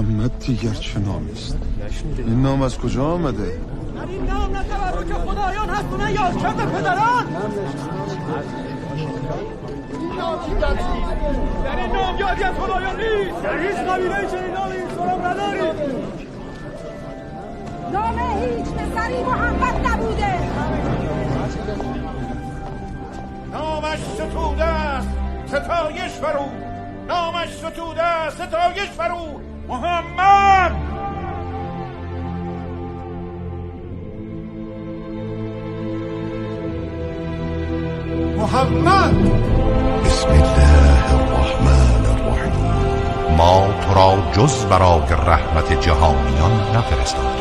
محمد دیگر چه نامی است؟ این نام از کجا آمده؟ در این نام نه تبرک خدایان هست و نه یادکرد پدران. در این نام یادی از خدایان نیست. در هیچ قبیله چنین نامی سراغ نداریم. نام هیچ پسری محمد نبوده. نامش ستوده است ستایش بر او. نامش ستوده است ستایش بر او. محمد. محمد. بسم الله الرحمن الرحیم. ما تو را جز برای رحمت جهانیان نفرستادیم.